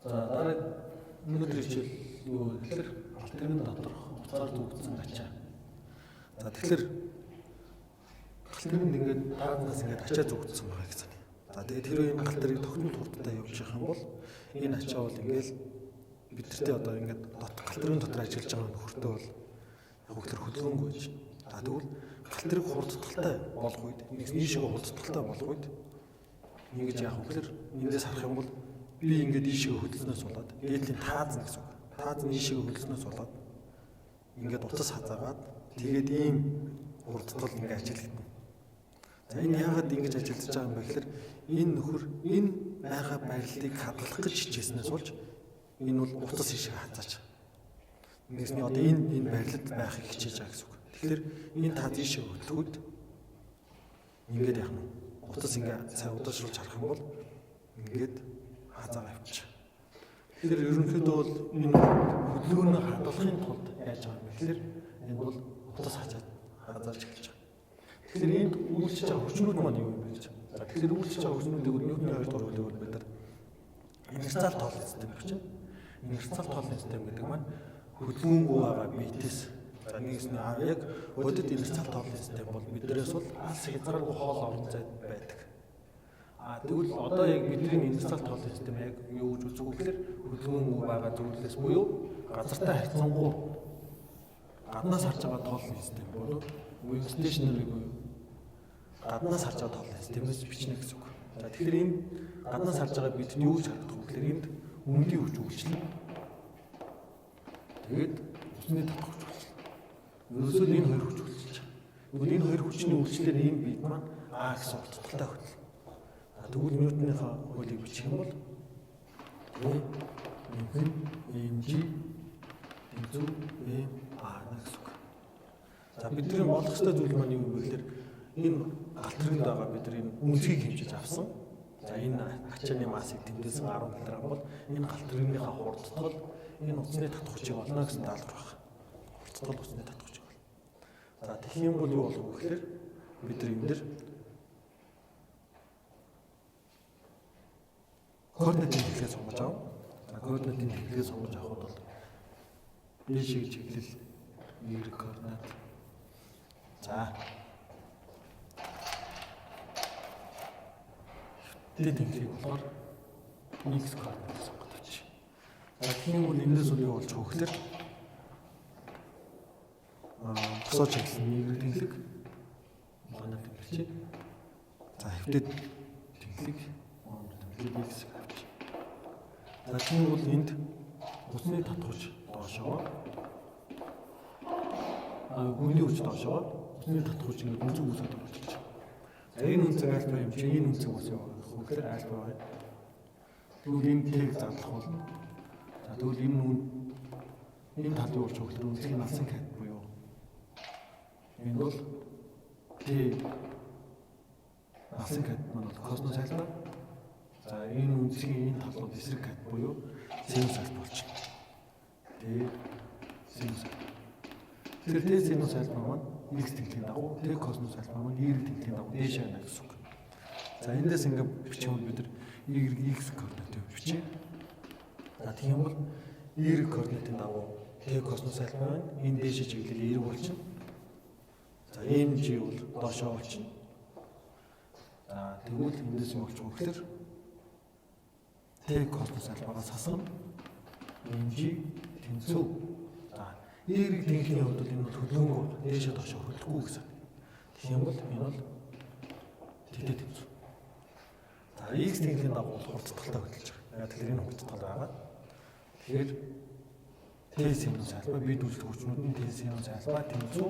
За дараа өнөөдөр хичээл юу вэ гэхээр галт тэрэгэн доторх утсаар зүүгдсэн ачаа. За тэгэхээр галт тэрэгэнд ингээд таазнаас ингээд ачаа зүүгдсэн байгаа гэж саная. За тэгээд хэрвээ энэ галт тэрэг тогтмол хурдтай явж явах юм бол энэ ачаа бол ингээд бидэртээ одоо ингээд галт тэрэгэн дотор ажиллаж байгаа нөхөртөө бол яг тэр хөдөлгөөнгүй байж. За тэгвэл галт тэрэг хурдталтай болох үед ийшээ хурдталтай болох үед ингэж яах вэ гэхээр эндээс харах юм бол би ингээд ийшээ хөдөлснөөс болоод дээдлийн тааз гэсэн үг. Тааз нь ийшээ хөдөлснөөс болоод ингээд утас хазаагаад тэгээд ийм хурдтал ингээд ажиллагдана. За энэ яагаад ингэж ажиллаж байгаа юм бэ гэхээр энэ нөхөр энэ байгаа байрлалыг хадгалах гэж хичээснээс болж энэ бол утас ийшээ хазааж байгаа. Ингэсний одоо энэ байрлалд байхыг хичээж байгаа гэсэн үг. Тэгэхээр энэ тааз ийшээ хөдлөхөд ингээд яах нь утас ингээд сайн удаашруулж харах юм бол ингээд хазаагаа авчих. Тэгэхээр ерөнхийдөө бол энэ хөдөлгөөнөө хадгалахын тулд яаж байгаа юм бэ гэхээр энэ бол утас хазааж эхэлж байгаа. Тэгэхээр энд үйлчилж байгаа хүчнүүд маань юу юм бэ гэж. За тэгэхээр үйлчилж байгаа хүчнүүдийг Ньютоны 2 дугаар хуулийг бол бид нар инерциал тооллын систем гэж байна. Инерциал тооллын систем гэдэг маань хөдөлгөөнгүй байгаа биетээс за нэгсний яг бодит инерциал тооллын систем бол биднээс бол алс хязгааргүй хоол орон зайд байдаг. А тэгвэл одоо яг бидний инерциал тооллын систем яг юу гэж үзэх вэ гэхээр хөдөлгөөнгүй байгаа зүйлээс буюу газартай харьцангуй гаднаас харж байгаа тооллын систем болов буюу stationary буюу гаднаас харж байгаа тооллын системээс бичнэ гэсэн үг. За тэгэхээр энэ гаднаас харж байгаа бидэнд юу гэж харагдах вэ гэхээр энд өмдийн хүч үйлчлэн. Тэгээд усны татах хүч үйлчлэн. Ерөөсөө л энэ хоёр хүч үйлчилж байгаа. Тэгвэл энэ хоёр хүчний үйлчлэлээр энэ бид маань А гэсэн уртталтай хөдөл. Тэгвэл Ньютоныхоо хуулийг бичих юм бол E нэмэх нь mg тэнцүү m a гэсэн үг. За бидний бодох ёстой зүйл маань юу юм бэ гэхээр энэ галт тэргэнд байгаа бид нар энэ үнцгийг хэмжиж авсан. За энэ ачааны массыг тэмдэглэсэн 10 кг бол энэ галт тэрэгнийхээ хурдтал энэ утасны татах хүчийг олно гэсэн даалгавар байна. Хурдтал утасны татах хүчийг олно. За тэгэх юм бол юу болох вэ гэхээр бид нар энэ дэр координатын тэнхлэгээ сонгож авах. За координатын тэнхлэгээ сонгож авахд бол дээшээ чиглэл Y координат. За Т тэнхлэгийг болохоор X координат сонгоод авчих. За тэгэх юм бол эндээс юу болж байгаа вэ гэхээр босоо чиглэл нь Y тэнхлэг манай тэнхлэг. За хэвтэд тэнхлэг тэнхлэг X авчих. За тийм бол энд усны татгууч доошоо гүний хүч доошоо усны татгууч ингээд үнцэг үүсгээд болчих. За энэ үнцэг альфа юм чи энэ үнцэг бас юу гэх вэ гэхээр альфа байна. Тэгвэл энэ тэг задлах болно. За тэгвэл энэ үн энэ талын юу болж байгаа гэхээр үнцгийн алсын кат буюу энэ бол Т алсын кат маань бол косинус альфа. За энэ үнцгийн энэ тал бол эсрэг кат буюу синус альфа болчихно. Т синус альфа. Тэгэхээр Т синус альфа маань x тэнхлийн дагуу, Т косинус альфа маань y тэнхлийн дагуу дээш байна гэсэн үг. За эндээс ингээд бичих юм бол бид нар y x координатыг бичье. За тэгэх юм бол y координатын дагуу Т косинус альфа байна. Энэ дээшээ чиглэл y болчихно. За mg бол доошоо болчихно. За тэгвэл эндээс юу болчих вэ гэхээр Т косинус альфагаас хасна mg тэнцүү. За y тэнхлийн хувьд бол энэ бол хөдөлгөөнгүй дээшээ доошоо хөдлөхгүй гэсэн. Тэгэх юм бол энэ бол Т тэнцүү. За x тэнхлийн дагуу бол хурдталтай хөдөлж байгаа. Яг тэгэхээр энэ хурдтал байгаа. Тэгэхээр Т синус альфа бид үйлчлэх хүчнүүд нь Т синус альфа тэнцүү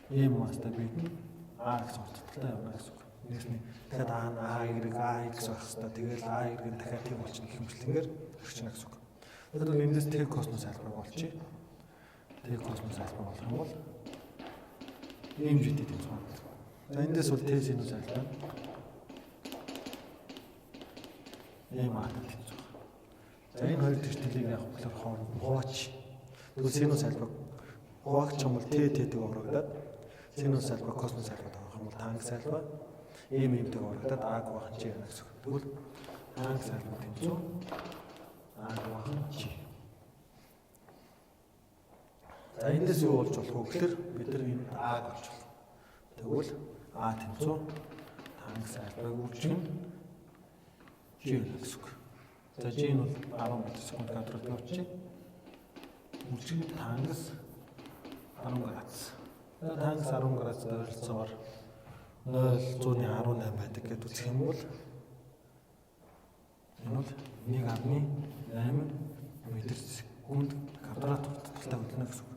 m масстай бид нь а гэсэн хурдталтай явна гэсэн үг. Нэгсний дахиад а нь а y а x байх хэвээр. Тэгэл а y нь дахиад тэг болчихно гэх мэтчилэнгээр өрчнө гэсэн үг. Тэгэхээр эндээс Т косинус альфаг болчих. Т косинус альфа болох юм бол mgt тэнцүү. За эндээс бол Т синус альфа m а тэнцүү. За энэ хоёр тэгшлийг яг болохоор хооронд нь хуваач. Тэгвэл синус альфаг хуваагч юм бол Т Т-г ороогдоод синус альфа косинус альфа тавих юм бол тангенс альфа m m-г ороогдоод а-г байх нь ч гэсэн үг. Тэгвэл Тангс альфа тэнцүү А хуваах нь G. За эндээс юу болж болох вэ гэхээр бид нар энд А-г олж болно. Тэгвэл А тэнцүү тангс альфаг үржих нь G гэсэн үг. За G нь бол 10 метр секунд квадрат явчих. Үржих нь тангас 10 градус. За тангас 10 градус ойролцоогоор 0.18 байдаг гэдээ үзэх юм бол энэ бол 1.8 метр секунд квадрат хурдтай хөдлөнө гэсэн үг.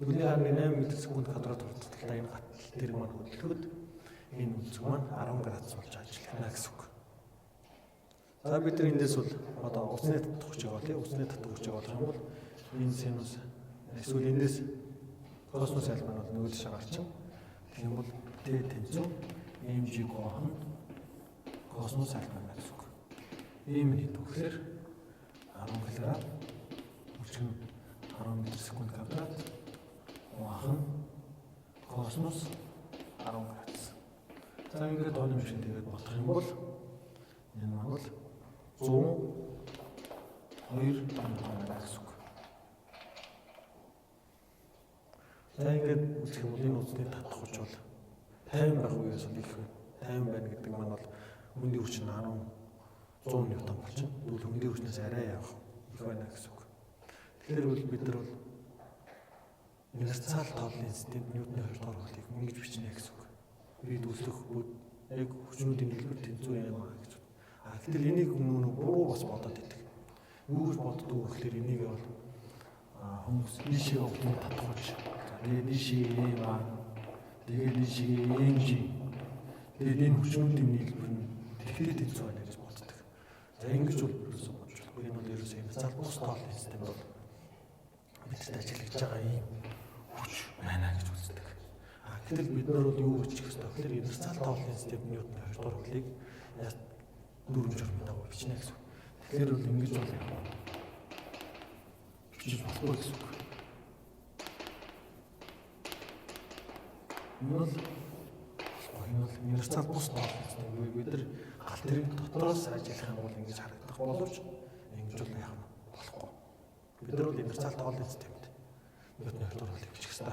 1.8 метр секунд квадрат хурдтай энэ гатал тэрэг маань хөдлөхөд энэ өнцөг маань 10 градус болж ажиллана гэсэн үг. За бид нар эндээс бол одоо усны татах хүчийг олъё. Усны татах хүчийг олох юм бол энэ синус эсвэл эндээс косинус альфа нь бол нөгөө тийш гарчин. Тэгэх юм бол Т тэнцүү mg гоох нь косинус альфа гэсэн үг. Ийм нь хэд вэ гэхээр 10 кг үржих нь 10 метр секунд квадрат хуваах нь косинус 10 градус. За ингээд тооны машин тэгээд бодох юм бол энэ маань бол 102 тонн байна гэсэн үг. За ингээд үзэх юм бол энэ үзний татах хүч бол 50 байх үеэс бол их байна. 50 байна гэдэг маань бол хөндийн хүч нь 10 100 ньютон болчихно. Тэгвэл хөндийн хүчнээс арай явах их байна гэсэн үг. Тэгэхээр бол бид нар бол универсал тооллын системд Ньютоны 2 дугаар хуулийг ингэж бичнэ гэсэн үг. Бид үүсгэх яг хүчнүүдийн нийлбэр тэнцүү юм аа гэж. А гэтэл энийг нөгөө буруу бас бодоод байдаг. Юу гэж боддог вэ гэхээр энийг бол хүмүүс ийшээ оглон татах гэж. За тэгээд ийшээ юм аа. Тэгээд ийшээ MG. Тэгээд энэ хүчнүүдийн нийлбэр нь тэгэхдээ тэнцүү байна гэж боддог. За ингэж бол ерөөсөө бодож болохгүй. Энэ бол ерөөсөө универсал бус тооллын системд бол бидэрт ажиллаж байгаа ийм хүч байна гэж үздэг. А гэтэл бид нар бол юу гэж хийх ёстой вэ гэхээр универсал тооллын системд Ньютоны 2 дугаар хуулийг дөрвөн журмын дагуу бичнэ гэсэн үг. Тэгэхээр бол ингэж бол бичиж болохгүй гэсэн үг. Энэ бол болохгүй. Энэ бол универсал бус тооллын систем буюу бид нар гал тэрэг дотроос ажиллах юм бол ингэж харагдах боловч ингэж бол яах нь болохгүй. Бид нар бол универсал тооллын системд Ньютоны 2 дугаар хуулийг бичих ёстой.